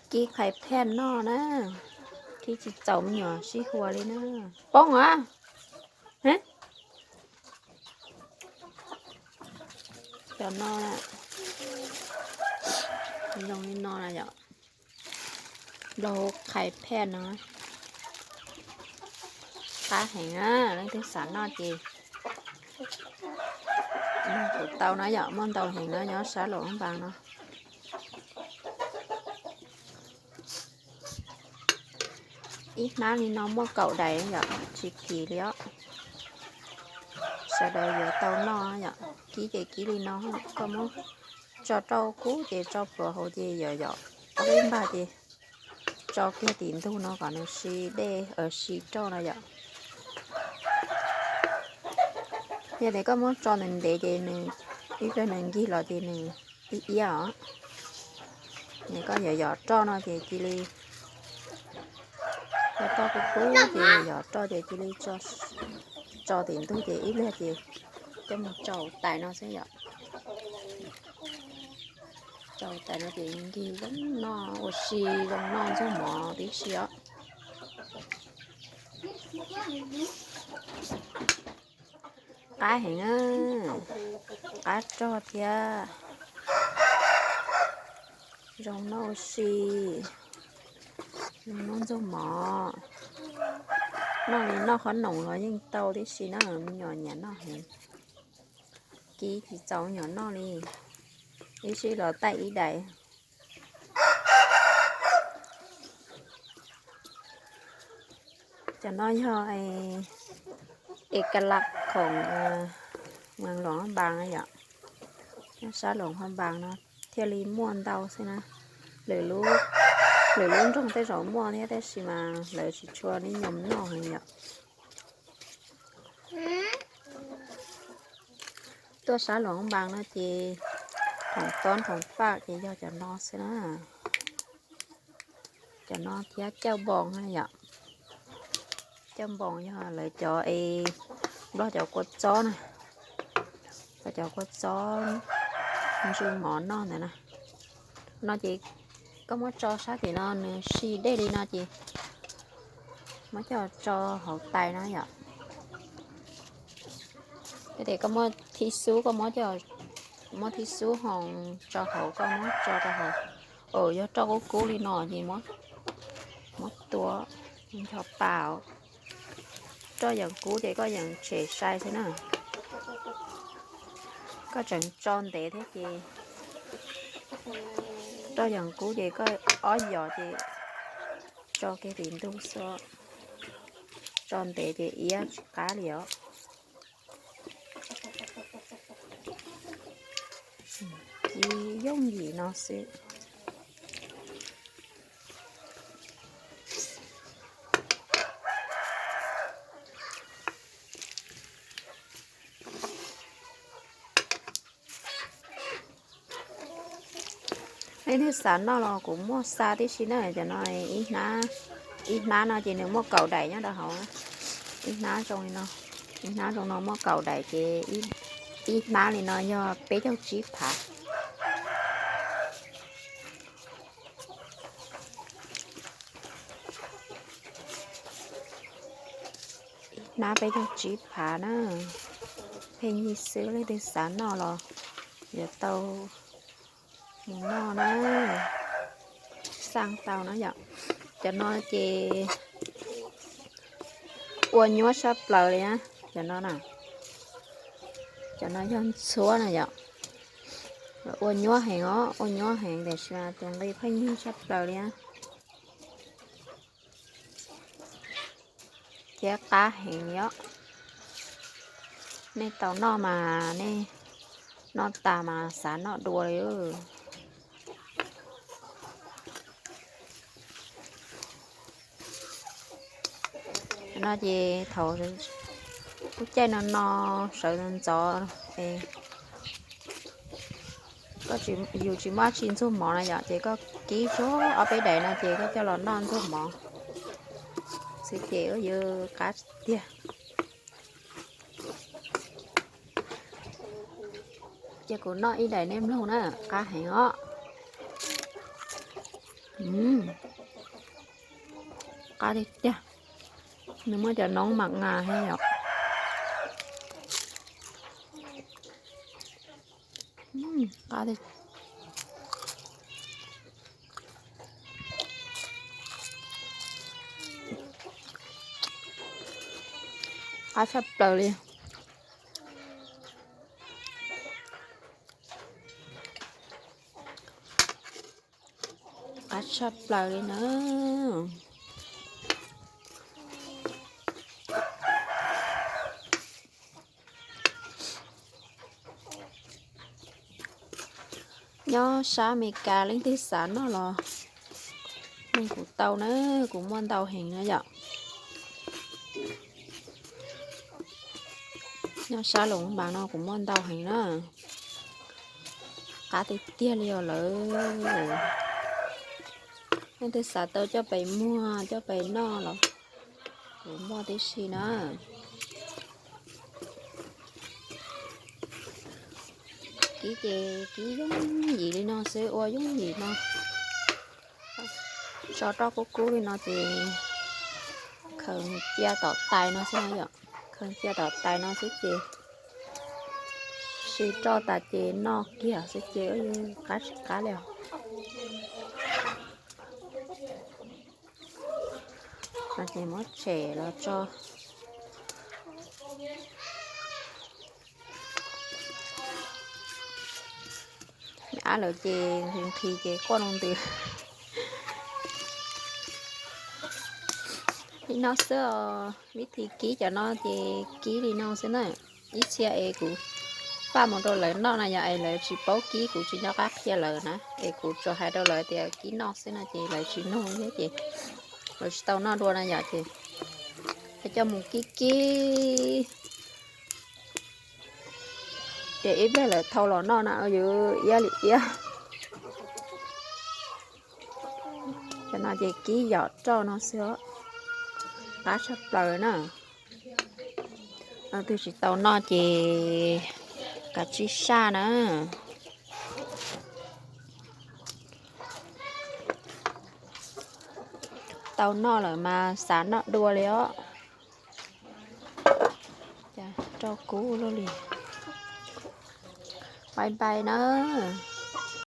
Kib qhais phaj noj na, kib tsis txaus me nyuam sib hua li na. Poob a. Cov no zoo li no na yom. Nplaug qhais phaj no qab heev na, leej twg xav noj ces nug kuv tau na yom, muaj ntau heev na, nyob sab Luam Npas no. Ib hnab li no muaj kaum daim yom, tsis kim li os. Sawv daws yuav tau noj yom, kib ces kib li no, koj muab tso roj kub ces tso pluav hauv ces yom yom, ob peb npag ces tso kiag tim ntug no kom nws si dej, si roj no yom. Yog tias koj muab tso ntev ntev ces nws ib pliag nws nkig los ces nws ib iab os. Ces koj yom yom roj no ces cia li, yom roj kub kub ces yom roj ces cia li tso tim ntug ces ib pliag ces coj mus tsau tais no xwb yom. Tsau tais no ces nkig zoo noj ua si, zoo noj ntxuag mov tib si os. Qab heev, qab rog thiab zoo noj ua si, zoo noj ntxuag mov. Noj li noj qhob noom los yeej tau tib si na, me nyuam nyiam noj heev. Kib tsis txaus me nyuam noj li, ib sij los taij ib daim. Cov no yog es ka la khoom Luam Npas na yom, nyob sab Luam Npas no thiaj li muaj ntau xwb na. Lwm lub nroog tej zaum muaj thiab tab sis mas lawv tsis tshua niaj nyoos noj heev yom. Tuaj sab Luam Npas no ces khoom tob khoom paj ces yog cov no xwb na. Cov no thiab cauj npoos na yom. Cauj npoos yog lawv cov es Nplog cov kua txob na, lawv cov kua txob ntsw mov noj ntawd na. No ces koj muab tso sab tim no nws si dej li no ces muab coj tso hauv tais no yom. Yog tias koj muaj thib xub, koj muab thib xub ho tso hauv, koj muab tso rau hauv. Yog roj kub kub li no ces muab tua ncho pa. Roj yeem kub ces koj yeem tshem sai xwb na. Koj tseem tso ntev thiab ces, roj yeem kub ces koj ob yos ces tso kiag tim ntug xwb. Tso ntev ces iab tsis qab li os. Kib yooj yim no xwb. Leej twg xav noj los kuv muaj xa tib si na. Cov no ib hnab no ces nws muaj kaum daim nyob rau hauv. Ib hnab zoo li no, ib hnab zoo no muaj kaum daim ces ib hnab li no yog peb caug tsib phav. Ib hnab peb caug tsib phav na. Pheej yig xwb, leej twg xav noj los yuav tau mus noj na. Xaj tau na yom. Cov no ces ua nyuaj saj plaws li na. Cov no na, cov no yog ntxhuab na yom. Ua nyuaj heev os, ua nyuaj heev tiam sis mas tus nqi pheej yig saj plaws li na. Thiab qab heev li os. Nej tau noj mas nej noj tas mas xav noj dua li. No ces thaum lub caij no no sawv ntxov es koj, yus tsis muaj dab tsi ntxuag mov na yom, ces koj kib tsuag ob peb daim no ces koj coj los noj ntxuag mov xwb ces ua yuav qab tiag. Ces kuv noj ib daim nej mloog na, qab heev os. Qab tiag tiag. Nws muaj cov noob mas ngas thiab yom. Qab, qab tshaj plaws li. Qab tshaj plaws li na. Nyob sab Amelikas leej twg xav noj los nug kuv tau na, kuv muaj ntau heev na yom. Nyob sab Loos Npas no kuv muaj ntau heev na. Qab tiag tiag li os lawm. Leej twg xav tau coj pes muag coj pes noj los kuv muaj tib si na. Kib ces kib yooj yim li no xwb, ua yooj yim no. Tso roj kub kub li no ces khaws cia tom tais no xwb na yom. Khaws cia tom tais no xwb ces sis roj tas ces noj kiag xwb ces qab tsis qab li os. No ces muab tshem los tso. Me ab lawv ces nqhis nqhis ces quaj rau ntws. Li no xwb os, vib thi kib cov no ces kib li no xwb na. Ib txhia es kuv faj mus rau lawv noj na yom, es lawv tsis paub kib, kuv tsis nco qab qhia lawv na, es kuv tsuas hais rau lawv tias kib noj xwb no ces lawv tsis nug thiab ces lawv tsis tau noj dua na yom, ces coj mus kib kib. Ces ib pliag lawv thau los noj na yuav iab li iab. Cov no ces kib yom roj no xwb, qab tshaj plaws na. Leej twg tsis tau noj ces kav tsij saj na. Tau noj lawm mas xav noj dua li os. Rau kub luaj li. Bye bye nawb.